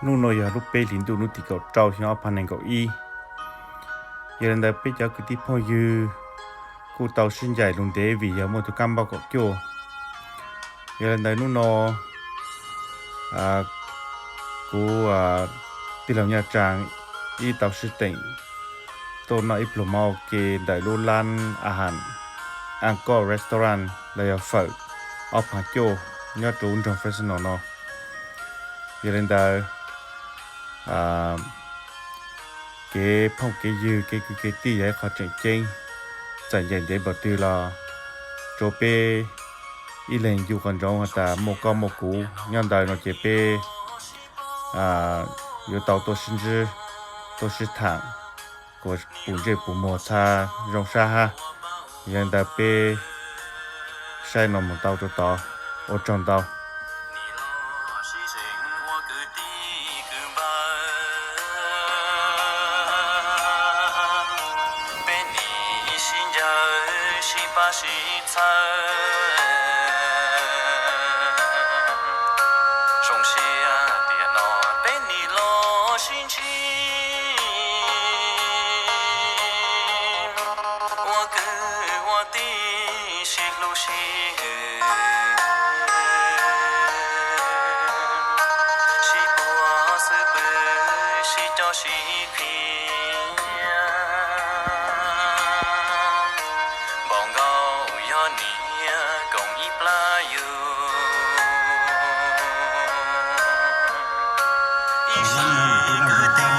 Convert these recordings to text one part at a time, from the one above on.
Hnub no yog lub peb hlis ntuj hnub tim kaum rau xyoo ob phav nees nkaum ib. Yog li ntawd peb cov kwv tij phooj ywg kuj tau sib ncaim lus ntev vim yog muaj tus kab mob kaum cuaj. Yog li ntawd hnub no kuv tij laug Nyaj Tsaa ib tau sib teem tuaj noj ib pluag mov ua ke ntawm lub lab a has Angkor Restaurant los yog fawm ob phav cuaj nyob rau nroog Fresno no. Yog li ntawd kev phooj kev ywg kev kwv kev tij yog ib qho tseem ceeb. Txawm ncaim ntev npaum twg los rau peb ib leeg yug qhov ntsoov has tas muaj koj muaj kuv nyob ntawd no ces peb yuav tau tuaj sib ntsib tuaj sib tham kom puv ntsej puv muag txha zoo sab hab. Yog li ntawd peb saib no mus tau rau tod, ua tsaug ntau. Peb nim sib ncaws sib pab sib txhawb, zoo siab tiam no peb nim los sib ntsib, ua kwv ua tij sib hlub sib hwm, sib puag xwb pw sib coj sib qhia, npaum nkaus yog niam koom ib plab yug. Ib sij kwv tij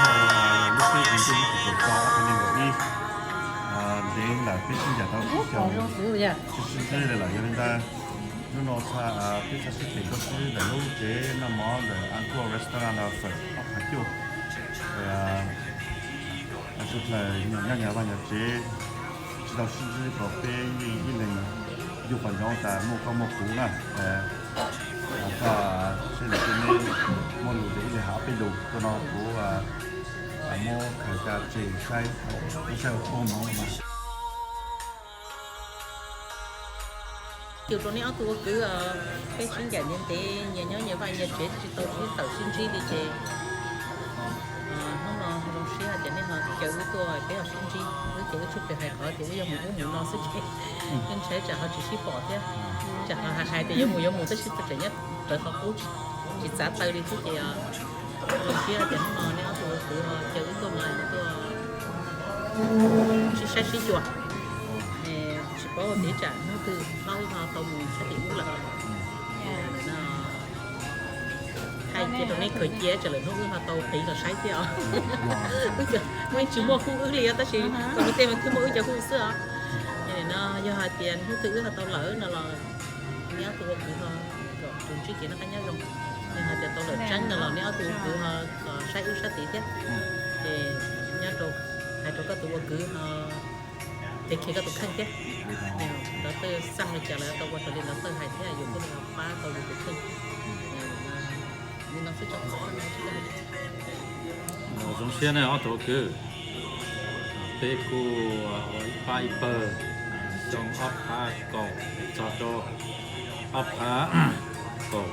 ntev lawm peb sib ncaim tau ib xyoos tsis sib ntsib li lawm. Yog li ntawd hnub no peb txhaj sib teem tuaj sib ntsib ntawm lub tsev noj mov ntawm Angkor Restaurant no fawm ob phav cuaj. Sawv dlawg nyob nyab vaj nyab tsev tsis tau sib ntsib kom peb yeej ib leeg yug qhov ntsoov tas muaj koj muaj kuv na. Koj seb nws tej neb muaj lus ces ib leeg has ob peb lus. Tuaj no kuv muab khaws caj tseg saib, saib ua koob no mas. Ces rau neb ob tug ua kwv, peb sib ncaim ntev ntev, nyias nyob nyias vaj nyias tsev tsis tau sib tawm sib ntsib li ces hnub no zoo siab hais tias nej ho caw wb tuaj peb ho sib ntsib. Wb ces wb tsuas hais qhov tias wb yuav mus ub mus no xwb ces wb ntshai tsam ho tsis sib pom thiab, tsam ho hais hais tias yuav mus yuav mus tab sis tseem nyob rawv qhov qub tsis txav taw li xwb ces zoo siab tias hnub no nej ob tug ua kwv ho caw wb tuaj no tuaj sib saib sib xyuas. Tsis paub tias tsam hnub twg hnub wb ho tau mus sab tim ub lawm. Hais cia rau nej khaws cia tsam lawm hnub wb ho tau qiv los saib thiab os. Wb yeej tsis muaj hu wb li os tab sis kom mus tej mas thiaj muaj wb cov hu xwb os. No yog hais tias hnub twg wb ho tau lawm no los nej ob tug ua kwv ho kom tsuas ntsib kev noj qab nyob zoo. Yog hais tias tau lawm tseeb no los nej ob tug ua kwv ho saib wb sab tid thiab. Ces nyob rau, hais rau koj tus ua kwv ho take care koj tus kheej thiab. Ntawd tej xaj li cas los tau ua raws li ntawd tej hais thiab yus thiaj li ho pab tau yus tus kheej. Li no xwb tso. Zoo siab nej ob tug ua kwv. Peb kuj ua ib pab ib pawg xyoo ob phav kaum txog rau ob phav kaum,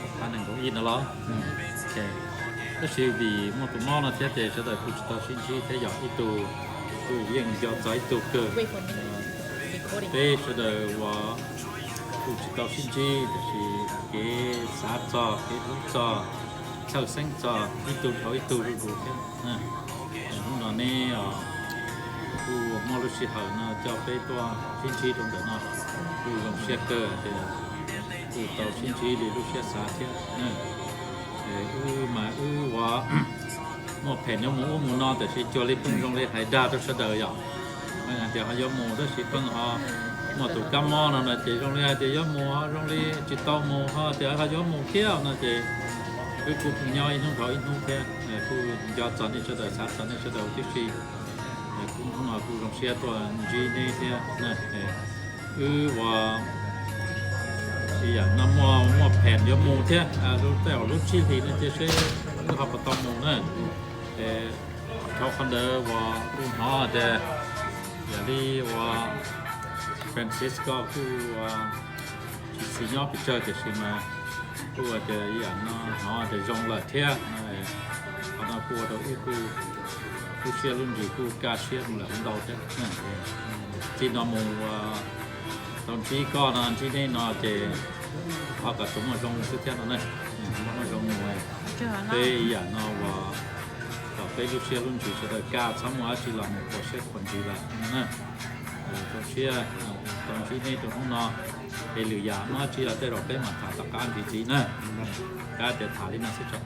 ob phav nees nkaum ib no los. Tab sis vim muaj tus mob no thiab ces sawv daws kuj tsis tau sib ntsib thiab yog ib tug kuj yeej nco txog ib tug kawg. Peb sawv daws uas kuj tsis tau sib ntsib tab sis kev xav txog kev hlub txog txhawj xeeb txog ib tug dhau ib tug zuj zus thiab. Hnub no neb kuj muaj lub sij hawm no coj peb tuaj sib ntsib rau ntawm no, kuj zoo siab kawg tias kuj tau sib ntsib li lub siab xav thiab. Wb mas wb uas muaj phem nyob mus ub mus no tiam sis cuag li pheej zoo li hais dag rau sawv daws yom. Hais tias ho yuav mus tab sis pheej ho muaj tus kab mob no no ces zoo li hais tias yuav mus ho zoo li tsis tau mus, ho tias ho yuav mus thiab no ces wb kuj pheej nyob ib hnub dhau ib hnub thiab. Kuj nco txog nej sawv daws, xav txog nej sawv daws tib si. Kuj hnub no kuj zoo siab tuaj ntsib neb thiab. Wb uas ib yam no muaj, muaj phem yuav mus thiab, tej zaum lub tsib hlis no ces seb wb ho puas tau mus na. Ces dhau qhov ntawd uas kuj hnov tias yam li uas Francisco kuj tsis txwm nyob pes tsawg tiam sis mas Kuj tias yam no hnov tias zoo lawm thiab, qhov no kuj ua rau wb kuj lub siab lub ntsws kuj kaj siab lawm ntau thiab. Txij no mus tau ntsib koj no ntsib nej no ces ho kom tsuas muaj zoo xwb thiab no na. Muaj zoo mus, peb yam no uas kom peb lub siab lub ntsws sawv daws kaj txhob muaj dab tsi los mus khuam siab khuam ntsws lawm no na. Rau siab tau ntsib nej rau hnub no, es lwm yam muaj dab tsi los tej zaum peb mam tham tom qab ntxiv ntxiv na. Kab tias tham li no xwb tso.